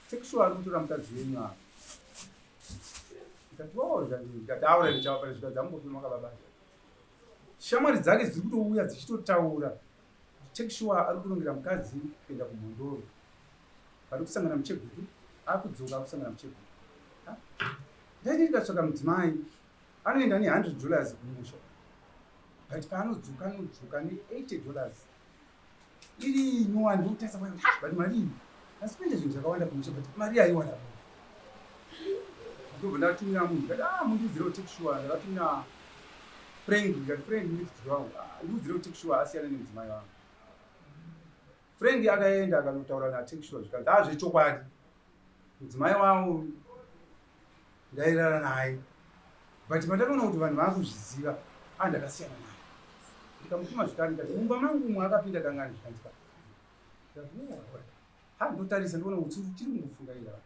Take sure ari kutora mukadzi wenyu apa. Ndikati oh, ndikati aura ndichava zvikanzi amumbofema makavabata. Shamwari dzake dziri kutouya dzichitotaura take sure ari kurongera mukadzi kuenda kumhondoro. Vari kusangana muchegutu, akudzoka akusangana muchegutu. Ndaiti ndikatsvaka mudzimai anoenda ne 100 dollars kumusha. But paanodzoka anodzoka ne 80 dollars. Iri nyowani ndokutarisa kwa but mari iyi asi kuenda zvinhu zvakawanda kumusha but mari aiwana. Ndobva ndatumira munhu ndikati ah mundiudzirewo take sure ndakatumira Frank ndikati Frank nditi wangu ah ndiudzirewo take sure asiyana nemudzimai wangu. Frank akaenda akanotaura na take sure zvikanzi ah zvechokwadi mudzimai wangu ndairara naye but pandakaona kuti vanhu vaakuzviziva a ndakasiyana naye ndikamutuma zvekare ndikati mumba mangu umwe akapinda kangani zvikanzi ka ha ndotarisa ndoona utsi uchiri kungofunga ira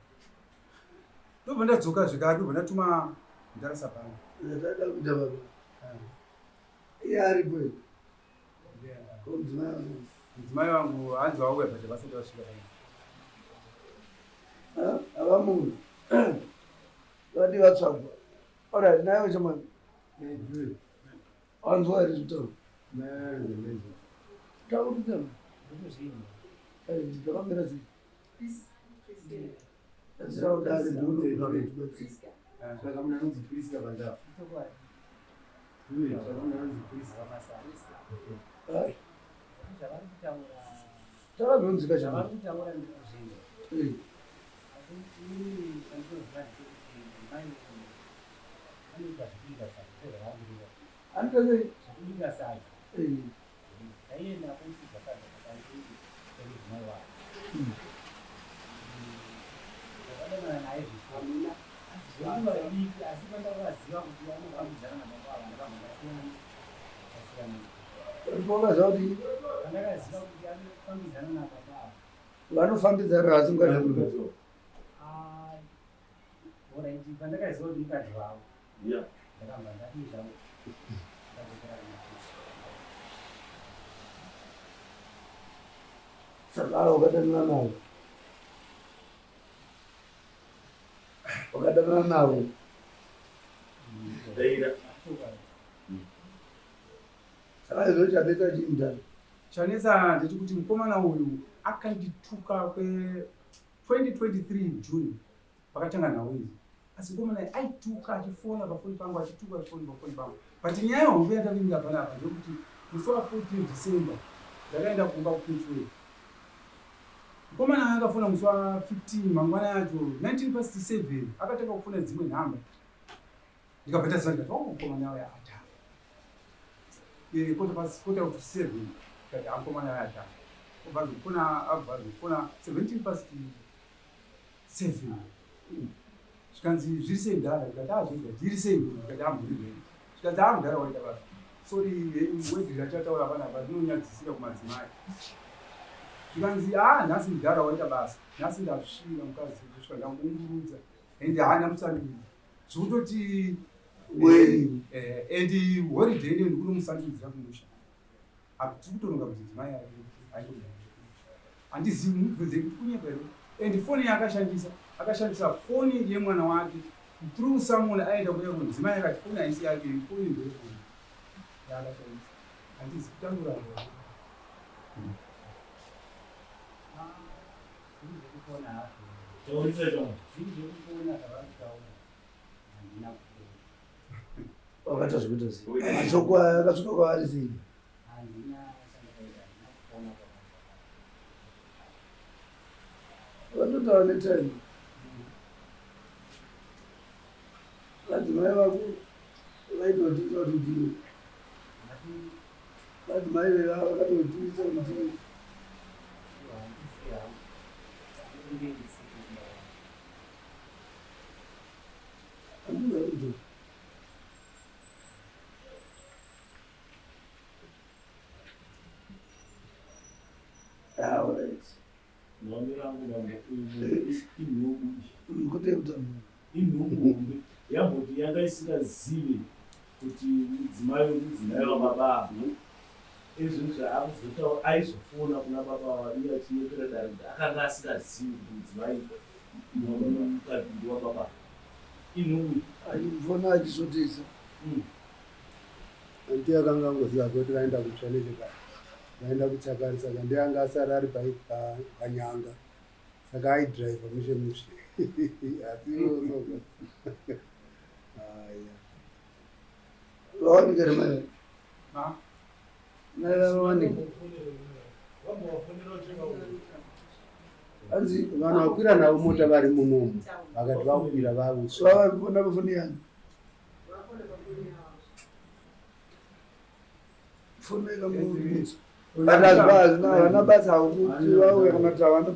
ndobva ndadzoka zvekare ndobva ndatuma ndarasa pano Ndada kuita baba. Iye aripo here? Ko mudzimai wangu? Mudzimai wangu hanzi vauya but vasati vasvika pano. Havamunhu. Vadi vatsvagwa. Alright, nayo chamani. Wanzwa here zvitaura? Taurira. Zvakamira sei? Zira kudare ndinokubatsira. Saka munhu anonzi Priska pandapa. Saka munhu anonzi Priska. Ai. Takazonzika chama. Zvavari kutaura ndikuzvinzwa. Eh. Asi inini chandinoziva ndechekuti mai anoita zvekubika sadza sezvavari kureva. Anoita sei? Zvekubika sadza. Eh. Ndaienda kuchidya sadza pakandiri pemudzimai wake. Ndakadanana naye zvishoma. Zvenguva diki asi pandakaziva kuti anofambidzana nababa ava ndakabva ndasiyana ndasiyana. Wakaziva kuti Pandakaziva kuti anofambidzana nababa ava. Vanofambidzana asi mukadzi wemurume. Ah, alright, pandakaziva kuti mukadzi wavo. Ndakabva ndadii zvangu. Ndadzokera kumba. Saka wakadanana navo. Wakadanana navo. Daira. Saka izvo chanetsa chii mudhara? Chanetsa ndechekuti mukomana uyu akandituka kwe 2023 June pakatanga nhau idzi asi mukomana uyu aituka achifona pafoni pangu achituka achifona pafoni pangu but nyaya hombe yandavinga panapa ndeyekuti musi wa 14 December ndakaenda kumba kuPitway mukomana akafona musi wa 15 mangwana yacho 19 past 7 akatanga kufona dzimwe nhamba ndikabva ndaziva ndikati oh mukomana uya atanga quarter past 7 ndikati ah mukomana uya atanga obva azofona abva azofona 17 past 7 zvikanzi zviri sei mudhara ndikati ah zviri zviri sei ndikati ah mhuri zvenyu zvikanzi ah mudhara waita basa sorry henyu wedhi rachataura panapa rinonyadzisira kumadzimai zvikanzi ah nhasi mudhara waita basa nhasi ndasvira mukadzi kusvika ndamuungurudza and haana musandudza zvekutoti and holiday ine ndikunomusandudzira kumusha apa tiri kutoronga kuti dzimai yake aende handizivi mubvunze kuti kunyepa here and foni yaakashandisa akashandisa foni yemwana wake through someone aenda kuya kudzimai akati foni haisi yake foni ndeyefoni yaakashandisa handizi kutambura. Zviri zvekufona hazvo. Taurisa chama. Zviri zvekufona zvavari kutaura. Handina kufona. Wakaita zvekuita sei? Mashoko aya akasvika kwaari sei? Handina chandakaita, handina kufona kwavari. Vandotaura netime. Vadzimai vako vaitotiisa kuti ndiwe. Vadzimai veva vakatotiisa kuti ndiwe. Handizivi hangu. Handinge ndisipo kumba kwangu. Handina kuti. Ah, all right. Maonero angu mambo uyu inhubu iyi. Kuti kuti Inhubu hombe yamboti yanga isingazive kuti mudzimai wemudzimai wababa ava izvozvi aakuzotaura aizofona kuna baba ava iye achinyepera dare kuti akanga asingazivi kuti mudzimai Ndiwababa inhubu. Achifona achisvotesa. Anti akanga angoziva kuti vaenda kutsva nechekare, vaenda kuchakari, saka ndiye anga asara ari panyanga, saka aidhiraivha mushe mushe, asi iwo soka aya. Vawanika here mai? Ma? Mai vavawanika. Hanzi vanhu vakwira navo mota vari munomu vakati vakwira vauswa. Vavafona pafoni yani? Foni ikamubvunza. But hazvina havana basa kuti vauya kana kuti havana.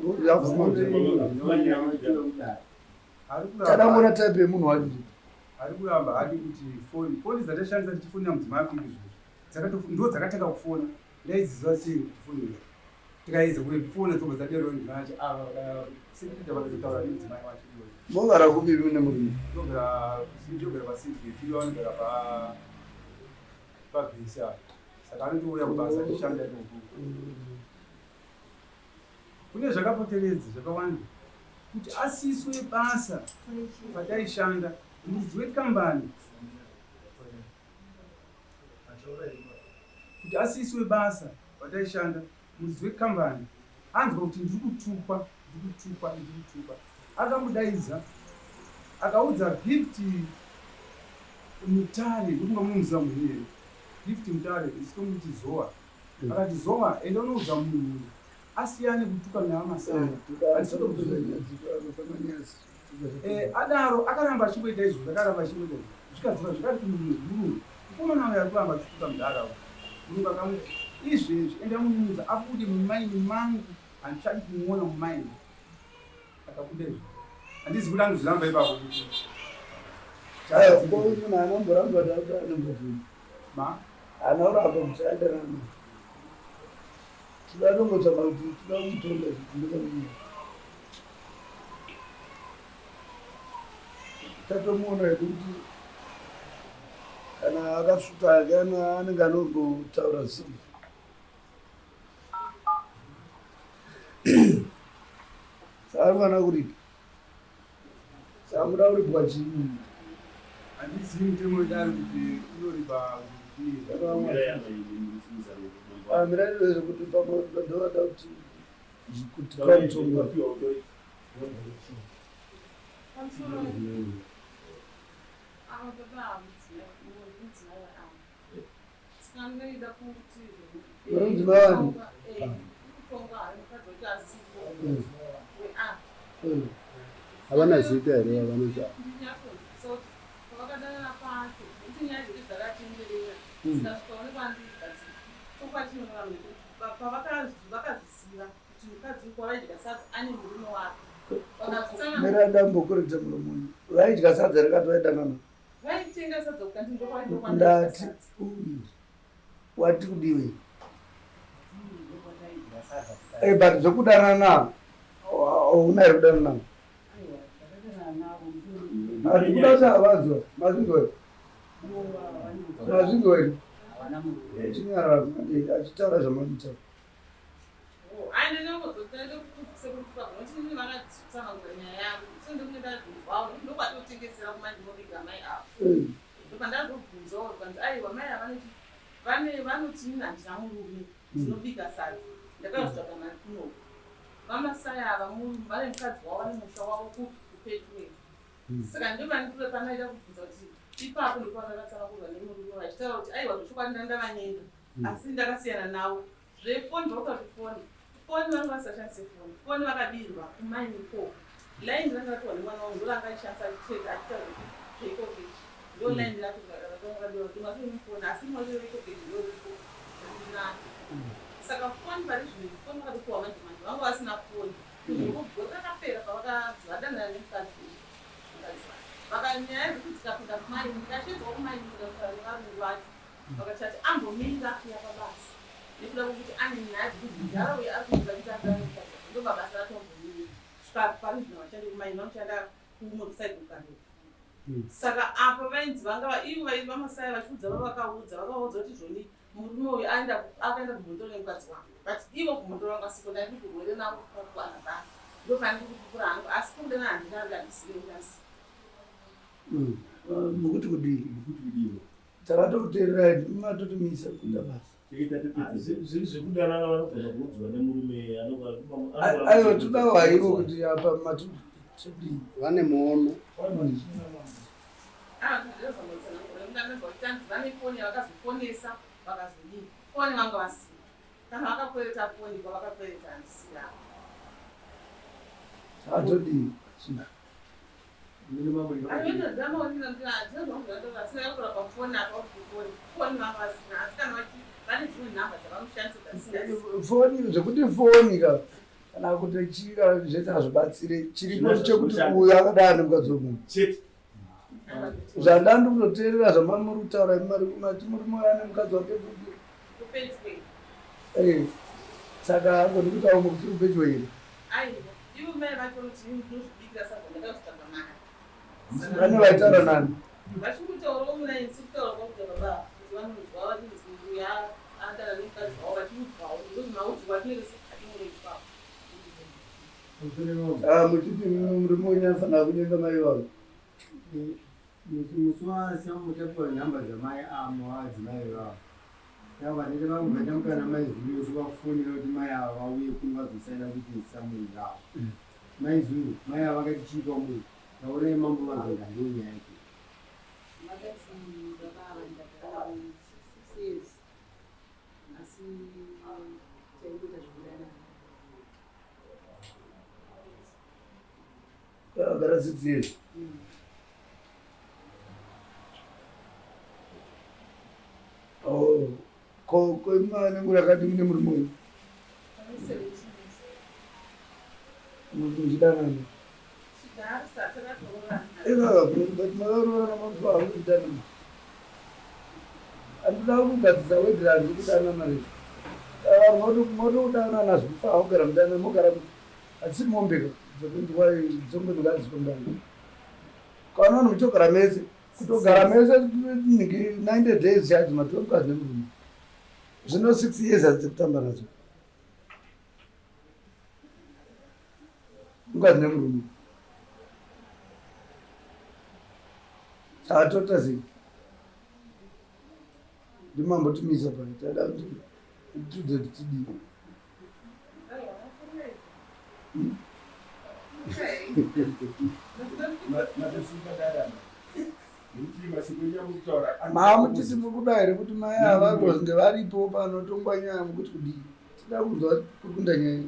Ari Tadangona kuramba type yemunhu wacho. Ari kuramba hadi kuti foni dzatashandisa tichifonera mudzimai wake izvozvo ndo dzakatanga kufona. Ndaidziziva sei kuti foni idzi tikaedza kufona dzobva dzadero mudzimai wacho ava sekirita vakatotaura nemudzimai wacho iyoyo. Mogara kupi imi nemurume? Ndogara paSilgate, ivo vanogara pabhesi apa, saka anotouya kubasa achishanda ikoko. Kune zvakapoteredza zvakawanda kuti asiswe basa pataishanda, muridzi wekambani, kuti asiswe basa pataishanda, muridzi wekambani anzwa kuti ndiri kutukwa, ndiri kutukwa, ndiri kutukwa, akamudaidza akaudza Gift Mutare, ndofunga munomuziva munhu iyeye, Gift Mutare, isu tomuti Zoa. Akati, "Zoa, enda unoudza munhu asiyane kutuka nevaMasaya." Adaro akaramba achingoita izvozvo, akaramba achingoita izvozvo, zvikadzoka zvikati kumunhu murungu, mukomana uyo ari kuramba achituka mudhara uyu. Murungu akamuti, "Izvezvi enda munoudza abude mumaini mangu, handichadi kumuona mumaini." Akabuda izvo. Handizi kuti anozviramba ipapo. Munhu anomboramba anombodini? Ma? Haana kuramba kuti aenderana. Tinoda tongotsvaka kuti toda kumutonga zvindikamunyaya. Tatomuona hedu kuti kana akasvuta hake anenge anombotaura zvisizvo. Saka anofanira kuripa. Saka muda kuripwa chii? Handizivi mutemo wedare kuti unoripa kuti. Mirayiro yekuti pamwe ndovada kuti pamutongo. Pamusoro ava baba mudzimai ava, saka ndinoida kuti Uri mudzimai wani? Kutonga hari mukadzi wacho asipo weava. Havana zita here yavanoti? Ndinyatsonzwisisa kuti pavakadanana pacho, nekuti nyaya dzedu dzakatenderera, dzikasvikaonekwa ndikati chokwadi chinoona pavakazviziva kuti mukadzi uyu kwavaidya sadza ane murume wake, vakazvitsanangura. Mira, ndambokuredza muromo uyu. Vaidya sadza rakati vaidanana. Vaitenga sadza kukanti. Ndati uyu wati kudiwe. But zvekudanana navo hauna here kudanana navo? Ari kuda kuti havanzwa. Mazvinzwa here? Mazvinzwa here? Chinyarara achitaura zvamakuita. Ai, ndinongozotaida sekuti nokuti vakatsanangura nyaya yavo, so ndokune ndazvinzwawo ndokwatotengesera kumandinoviga mai avo. Ndopandazobvunzawo kanzi aiwa, mai ava vanoti vane vanoti ini handina murume, ndinobika sadza, ndakazotsvaga mari kunoku. VaMasaya ava vane mukadzi wavo, vane musha wavo kupi? KuPetway. Saka ndopandikuve panoida kubvunza kuti ipapo ndopavakatsanangurwa nemurume vachitaura kuti aiwa, zvechokwadi ndandavanyenga, asi ndakasiyana navo. Zvefoni zvakuta kuti foni vanga vasashandise foni. Foni vakabirwa kumaini ikoko. Line ranga ratorwa nemwana wangu, ndoranga achishandisa achicheka achiita zveEcoCash, ndo line racho rakabirwa kuti mafoni, asi rimwe racho reEcoCash ndo riripo rinaro. Saka foni pari zvino izvi, foni vakatopiwa manje manje, vanga vasina foni. Gore rakapera pavakanzi vadanana nemukadzi uyu, mukadzi wacho vakanyaya dzekuti dzikapinda kumaini, ndikashedzwa kumaini kuenda kutaura nevarungu vacho, vakatati ambomira kuya pabasa nekuda kwekuti ane nyaya dzekuti mudhara uyu ari kuudza kuti adana nemukadzi wake, ndobva basa racho ambomira. Svika pari zvino vachandi kumaini, vanoshanda kumwe kusaidi kuKaroi. Saka apa vainzi vanga ivo vaMasaya vachiudza vavakaudza, vakavaudza kuti zvoni murume uyu akaenda kuMhondoro nemukadzi wangu, but ivo kuMhondoro vanga vasiko. Ndandiri kurwere navo kuana basa, ndopandiri kupupura hangu, asi kudana. handisive nhasi. Mukuti kudii? Takatokuteererai matotimisa kuita basa. Zviri zvekudanana vanogona kuudzwa nemurume. Aiwa, todawo haivo kuti apa matodii. Vane muono. Vane foni yavakazofonesa, vakazodii, foni vanga vasina. Kana vakakwereta foni, kwavakakwereta handisiya. Atodii? Foni, zvekuti foni ka kana kuti chii kana zvese hazvibatsire. Chiripo chekuti uyu akadai nemukadzi wemunhu. Chete. Zvandandi kutoteerera zvamamuri kutaura, mati murume uyu ane mukadzi wake kupi? Eh, saka angoni kutaura mukuti kupedyo here? Ivo mai vacho kuti ndinozvibikira sadza, ndakazotsvaga mari. Vane vaitaura nani? Vachikutaurawo muna insi kutaura kwakuita baba kuti vanonzwa vachinzi uya atara nemukadzi wavo, vachiudzwawo ndozvimaudzwa atinenge atingoitwawo. Ah, muchiti murume wenyu anofanira kunyenga mai vavo? Musi wasamutapiwa nhamba dzamai amo adzimai vavo, vanenge vamboita mukana Mai Zulu yekuvafonera kuti mai ava vauye kuno vazosaina kuti samunhu yavo. Mai Zulu, mai ava vakati chii kwamuri? Taurai mambo vanzonga, ndiyo nyaya yake. Makati baba ava ndagara navo 6 years, asi taingoita zvekudanana. Agara 6 years. Oh, ko nenguva yakati mune murume uyu muchidanana? Chigarisa takatoroorana. But makaroorana mamufa hakuchidanana. Handida kugadzisa wedhi randi kudanana rei, motokudanana zvikufa kugara mudanana, mogara hatisi mombeka dzokunzwa dzongondogadziswa mudana. Kana vanhu muchitogara mese, kutogara mese 90 days chadzo matova mukadzi nemurume. Zvino 6 years hadzisi kutamba nadzo, mukadzi nemurume. Saka tota sei? Ndimambotimisa pai, tada kuti tudze kuti tidii. Matosunga dada nekuti mashoko enyu amukutaura. Maamutiti muri kuda here kuti mai ava vazonge varipo panotongwa nyaya? Mukuti kudii? Tida kunzwa kuri kunda nyaya.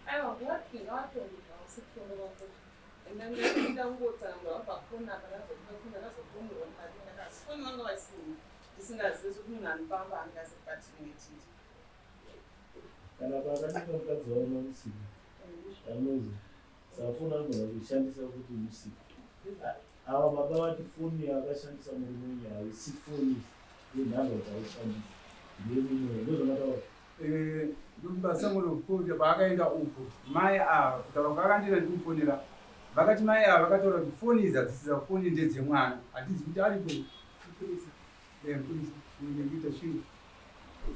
Aiwa, ngavatonga usikutonga kwako. Ndanga kungotsanangura pafoni apa, ndakazofongerwa ndikati ndakasi foni vanga vasina, ndisingazivi kuti munhu anofamba angasi patinenge tiri. Kana paakanika mukadzi waona musika anozi, saka foni anogona kuishandisa kuti musika. Ava baba vati foni yaakashandisa murume wenyu haisi foni yenhamba dzaishandisa, ndeyemumwe, ndozvamataura. Ndokubasangonokuti paakaenda uku mai ava kutaura kwaakandira ndikumufonera, vakati mai ava vakataura kuti foni idzi hadzisi foni, ndedzemwana. Handizi kuti aripo. Mupurisa nekuita shingo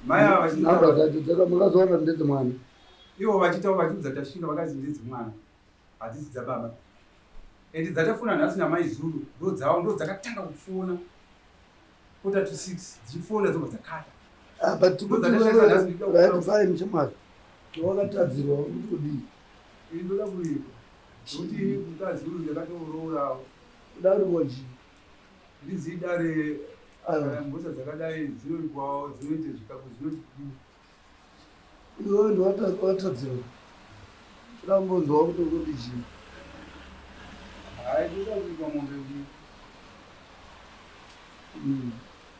mai ava nhamba vachitaura dzacho makazoona ndedzemwana? Ivo vachitaura, vachiudza Tashinga, vakazi ndedzemwana, hadzisi dzababa. Ende dzatafona nhasi namai Zulu ndo dzavo, ndo dzakatanga kufona 5:45, dzichifona dzobva dzakata. But Ndodzakashandisa nhasi right, fine, chemwari wakatadzirwa, kuti kudii? Ini ndoda kuita nokuti mukadzi uyu ndakatorourawo. Kuda kuti chii? Ndizidare. Aiwa. Kana mhosva dzakadai dzinoikwawo, dzinoite zvikapo, dzinoti kudii? Iwewe ndiwatadzirwa, toda kumbonzwa kuti kuti chii. Hai, ndoda kuikwa mombe mbiri.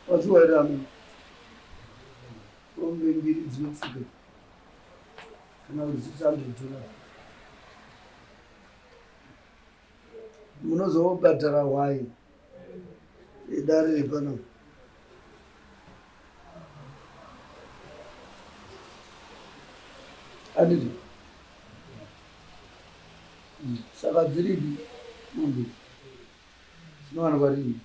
Waziwa here amwe mombe mbiri dzinotsika kana kuti $600? Munozobhadhara hwai idare repano. Anditi saka dziripi mombe? Dzinowanikwa rini?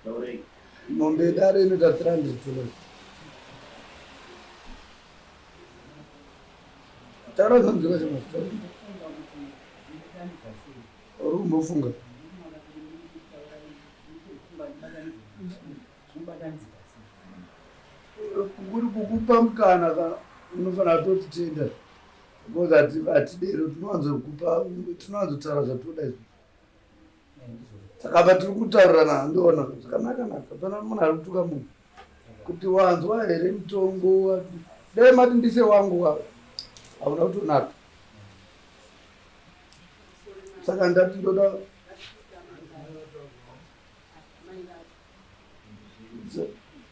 Taurei. Mombe yedare inoita $300. Taura zvinonzwika chemazita. Uri kumbofunga. Kuri kukupa mukana ka unofanira kutotitenda because hatidero tinowanzokupa tinowanzotaura zvatoda izvo. Saka apa tiri kutaurirana handiona zvakanaka naka pana munhu ari kutuka munhu kuti wanzwa here mutongo dai mati ndise wangu wa hauna kutonaka saka ndati ndoda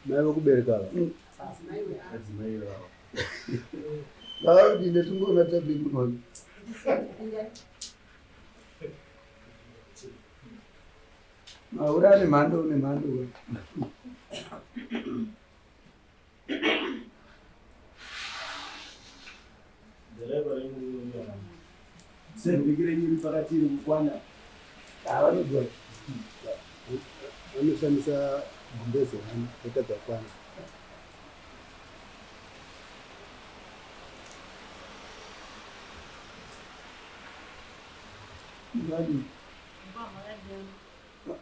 mai vokubereka ava vavadii netingoona tabi munhu Mahure ane mhando nemhando. Sevhiki renyu iri pakati iri kukwana. Vanoziva. Vanoshandisa gumbeze one votadza kwana.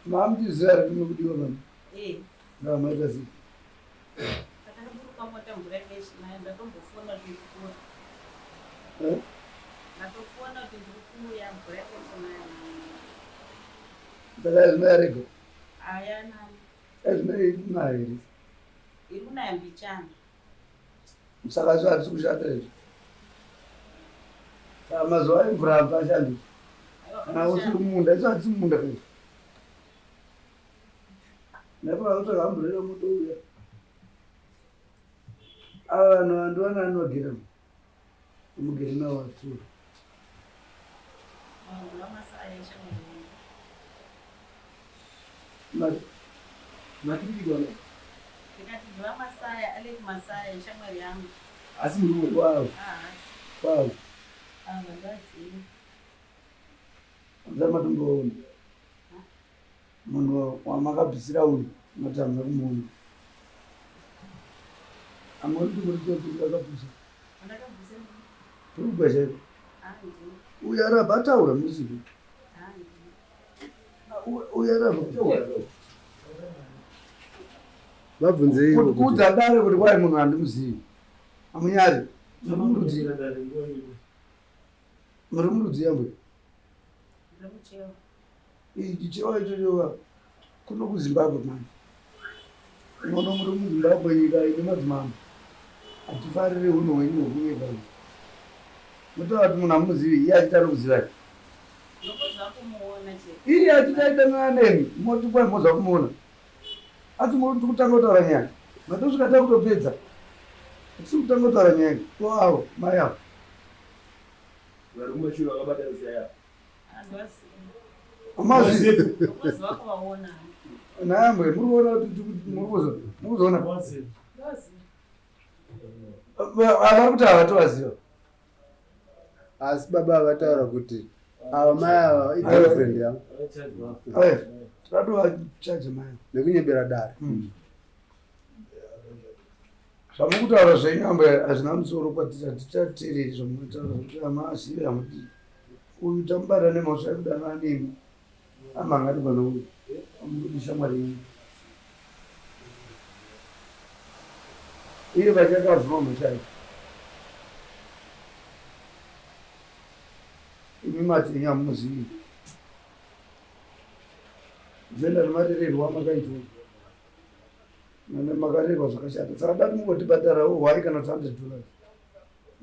Mamuchiziva here kuno kudiwa mama? Eh. Ndamaita sei? Ndakaburuka mota mvura yakaishinaya ndatombofona kuti ndiri kuuya. Eh? Ndatofona kuti ndiri kuuya mvura yakaishinaya. Saka yazvino yarega? Ayana. Yazvino iri kunaya here? Iri kunaya mbichana. Saka zvo hazvisi kushanda izvi. Saka mazuva emvura hapashandi. Kana usiri mumunda, isu hatisi mumunda kaizvi. Ndipo vakutsvaga amburera motouya. Ava vanhu vandiwana anogera. Mugere nawo watura. Asi murume Wow. Wow. Zamatomboona. Munhu wamakabvisira uyu matanga kumuona. Amuri kuti muri tsotsi akabvisa. Turugwa chaiko. Uyu arabva ataura musiku. Uyu arabva. Vabvunzei Kuti kuudza dare kuti kwai munhu handimuzivi. Amunyari. Muri murudzi. Muri murudzi yambwe. Chichewa ichocho kuno kuZimbabwe manje. Unoona muri muZimbabwe nyika ine madzimambo. Hatifariri hunhu hwenyu hwekunyika uhu. Motaura kuti munhu hamuzivi iye achiti ari kuzivai. Iye achiti aidanana nemi moti kwai moza kumuona. Asi muri kutanga kutaura nyaya. Matosvika takutopedza. Hatisi kutanga kutaura nyaya. Ko avo mai avo. Vari kumashure vakabata rushaya. Amazi. Nhambwe muri kuona kuti muri kuzoona. Vari kuti havatovaziva. Asi baba vataura kuti ava mai ava igirlfriend yangu. Tatovachaja mai. Nekunyebera dare. Zvamukutaura zvenyu ambo hazvina musoro kwatiri hatichateereri zvamunotaura kuti amazive hamuti uyu tamubata nemhosva yekudanana nemi amhangati pano uyu amudi shamwari yenyu iye vachakabvuma mhosva yacho imi mati henyu hamuzivi zvoenda nemarererwo amakaitwa makarerwa zvakashata saka dati mungotibhadharawo hwai kana kuti 100 dollars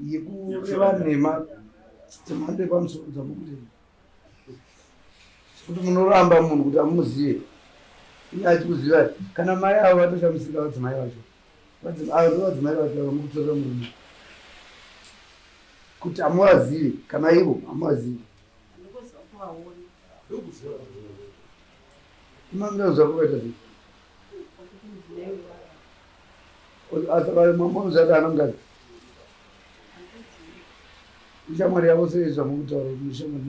yekureva nhema dzemhando yepamusoro dzamukureva kuti munoramba munhu kuti amuzive iye achikuzivai kana mai avo vatoshamisika vadzimai vacho avo ndo vadzimai vacho ava mukutorera murume kuti amuvazive kana ivo amuvazive imamira zvakuvaita sei Mamozati ana mukadzi ishamwari yavo sei zvamukutaura kuti ishamwari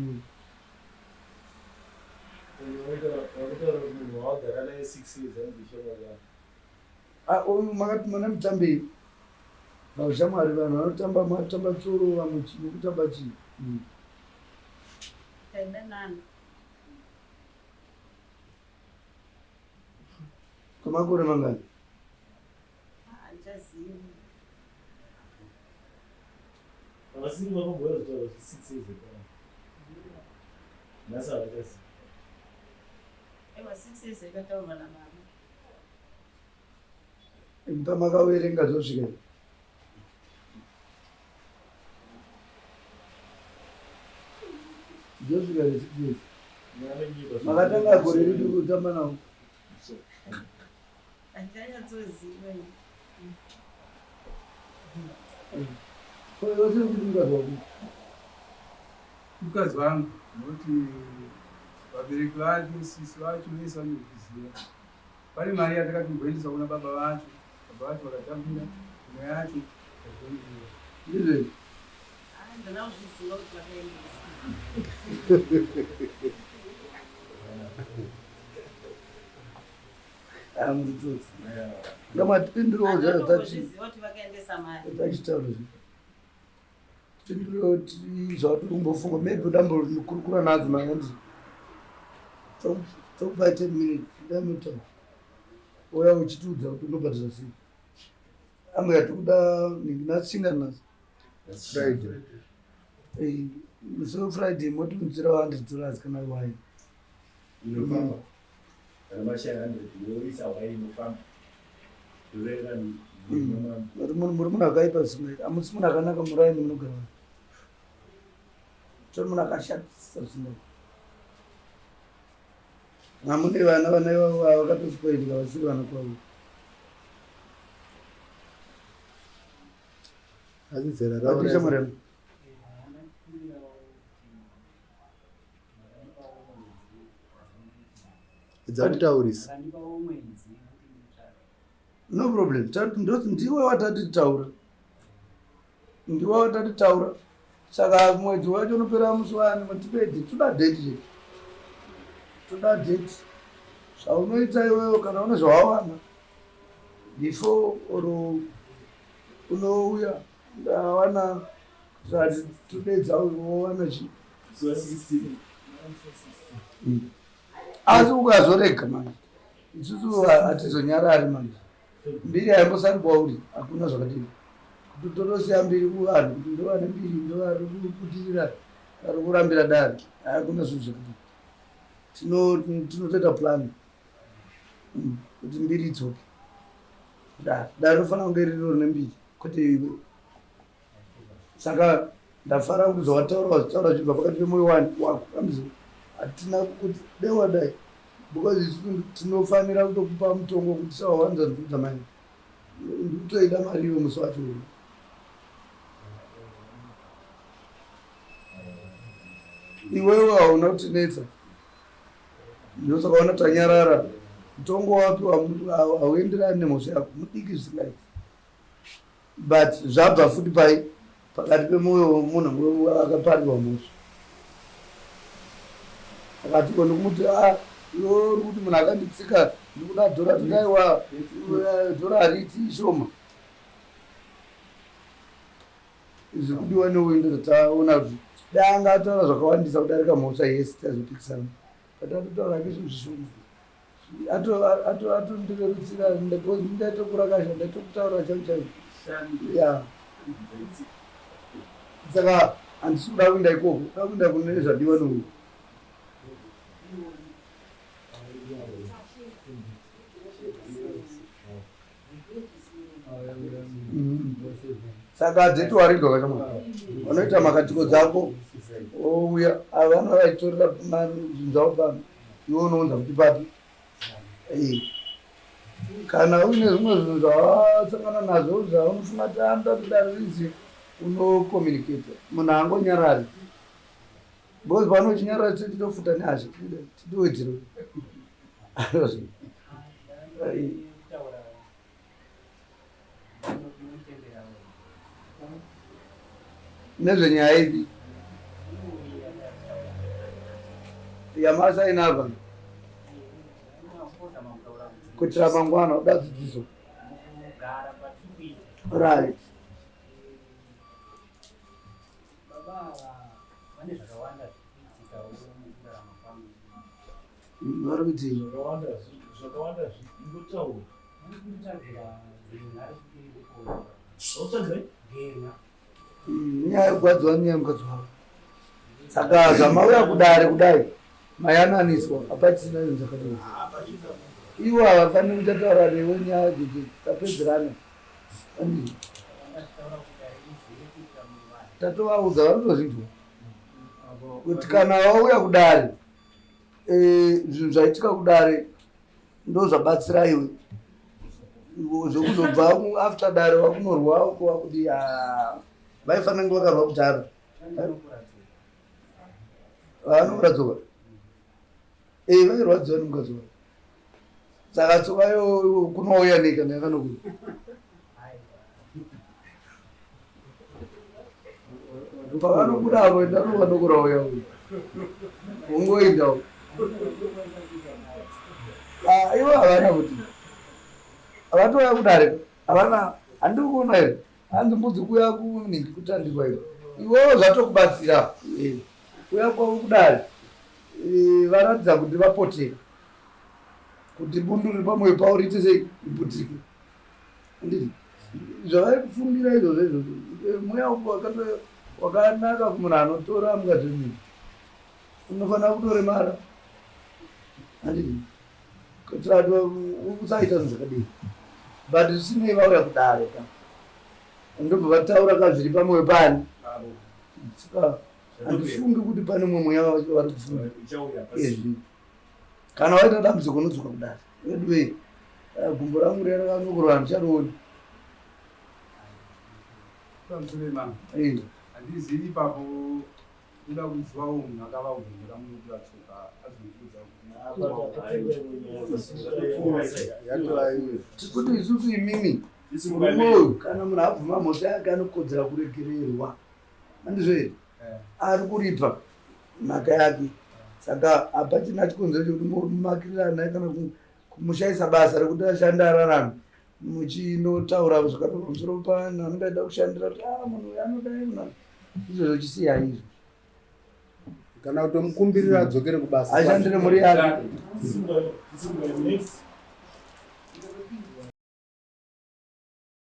yavo uyu makati mana mutambei. Paushamwari vanhu vanotamba matamba tsoro vamwe chii nokutamba chii. Taidanana. Kwemakore mangani? Handichazivi. Havasiri vakamboya kutaura kuti 6 years ago. Nhasi havachazivi. Aiwa 6 years yakataurwa nababa. Imba makaverenga zvosvika. Zvosvika 6 years. Makatanga gore ripi kutamba nawo? Handichanyatsoziva. Ko iwe usiri kuti mukadzi wako? Mukadzi wangu nokuti vabereki vake sisi vacho vese vanozviziva. Pane mari yatakatomboendesa kuna baba vacho, baba vacho vakatambira imwe yacho ikazondiwa. Ndizvo. Handina kuzviziva kuti vakaendesa. Handitsotsi. Ngamatipindurewo Handina zvazvatachi kutombozviziva kuti vakaendesa mari. tachitaura zvi. Tipindurewo zvatiri kumbofunga maybe udambokurukura nadzo mari hanzi. Tokupai 10 minutes ndamuta. Uya uchitiudza kuti unobhadhara sei. Ambuya tikuda natsinga nadzo. Friday. Musi weFriday motiunzira $100 kana wine. Inofamba. Kana mashaya 100 yoisa wai inofamba. Yorera Muri munhu akaipa zvisingaiti. Hamusi munhu akanaka muraini munogara vanhu. Tori munhu akashatisa zvisingaiti. Hamune vana vana ivavo vakatospoilika vasiri vana kwavo. Asi zera ravo Vatisha muremu. Dzakutaurisa. No problem. Ndiwe watati taura. Ndiwe watati taura. Saka mwedzi wacho unopera musi wani mutipe date. Toda date chete. Toda date. Zvaunoita iwewe kana une zvawawana before or unouya ndawana zati todedza wowana chii. Asi ukazorega manje isusu hatizonyarari manje. Mbiri haimbosari kwauri, hakuna zvakadini. Kuti totosiya mbiri kuvanhu kuti ndovane mbiri ndovari kubudirira vari kurambira dare, hakuna zvinhu zvakadini. Tinotoita plan kuti mbiri idzoke. Dare dare rinofanira kunge ririwo nembiri kwete iwe. Saka ndafara kuti zvawataura wazvitaura zvichibva pakati pemoyo wako. Amzi hatina kuti dai wadai because isusu tinofanira kutokupa mutongo kuti sawawanza ndikudza mai ndikutoida mari iwe musi wacho uyu. Iwewe hauna kutinetsa, ndosaka waona tanyarara. Mutongo wapi hauenderani nemhosva yako, mudiki zvisingaiti. But zvabva futi pai pakati pemoyo wemunhu akaparirwa mhosva. Akati ko ndikumuti ah iwe uri kuti munhu akanditsika ndikuda dhora totaiwa dhora hariti ishoma. Izvi kudiwa neuyu ndozvataona kuti dai anga ataura zvakawandisa kudarika mhosva yese taizopikisana. But atotaura hake zvinhu zvishoma. Atondirerutsira because ndaitokurakasha ndaitokutaura chaiko chaiko. Yeah. Saka handisi kuda kuenda ikoko, kuda kuenda kune zvadiwa neuyu. Saka dzeti warindwa kachama vanoita makatiko dzako ouya avana vaitorera zvinhu zvavo pano iwe unounza kuti papi. Kana uine zvimwe zvinhu zvawasangana nazvo zvaunofunga kuti anoda kudaro rizi unocommunicate munhu haangonyarari because panochinyarara tinofuta nehasha titiwedzere. Nezvenyaya ipi yamasaina apa kuitira mangwana uda dzidziso right. Vari kuti Zvakawanda zvakawanda zvingotaura. Utsvagirai? Nyaya yekugwadziwa nyaya yemukadzi wavo. Saka zvamauya kudare kudai mayananiswa hapachisina zvinhu zvakadai. Ivo havafaniri kuchataura newe nyaya dzidzi tapedzerana. Handizvo. Tatovaudza vanotozvinzwa kuti kana wauya kudare eh, zvinhu zvaitika kudare ndozvabatsira iwe zvekuzobva after dare wakunorwa uko wakuti ah, vaifanira kunge vakarwa kudhara vanokuradzoka eh vairwadziwa nemukadzi wavo saka tsoka yo kunouya nei kana yakanokuda pavanobuda avo enda novanokura uya uyu ungoendawo ah, ivo havana kuti havatouya kudare havana handiri kuona here hanzi mbudzi kuuya kuningi kutandikwa iyo iwewo zvatokubatsira eh, kuuya kwavo kudare eh, varatidza kuti vapotera kuti bundu riri pamwoyo pavo riite sei riputike handiti zvavaikufungira izvozvo izvozvo eh, mweya wakanaka kumunhu anotora mukadzi wemunhu unofanira kutoremara handiti kuitira kuti usaita zvinhu zvakadii but zvisinei vauya kudare ka ndobva vataura ka zviri pamwoyo pani saka handifungi kuti pane mumwe mweya vari kufunga izvi kana waita dambudziko unodzoka kudare veduwee eh, gumbo rangu riya rakanokorwa handicharioni eh. handizivi ipapo Ndoda kuzivawo munhu akavaudza ndakamuitira tsoka azondiudza kuti kuti isusu imimi murume uyu kana munhu abvuma mhosva yake anokodzera kuregererwa handizvo here eh. ari kuripa mhaka yake saka hapachina chikonzero chekuti mumakirirana kana kumushaisa basa rekuti ashande ararame muchinotaura zvakati pamusoro paanhu anenge aida kushandira kuti ah, munhu uyu anodai munhu izvozvo chisiyai izvo kana kutomukumbirira adzokere kubasa ashandire mhuri yake.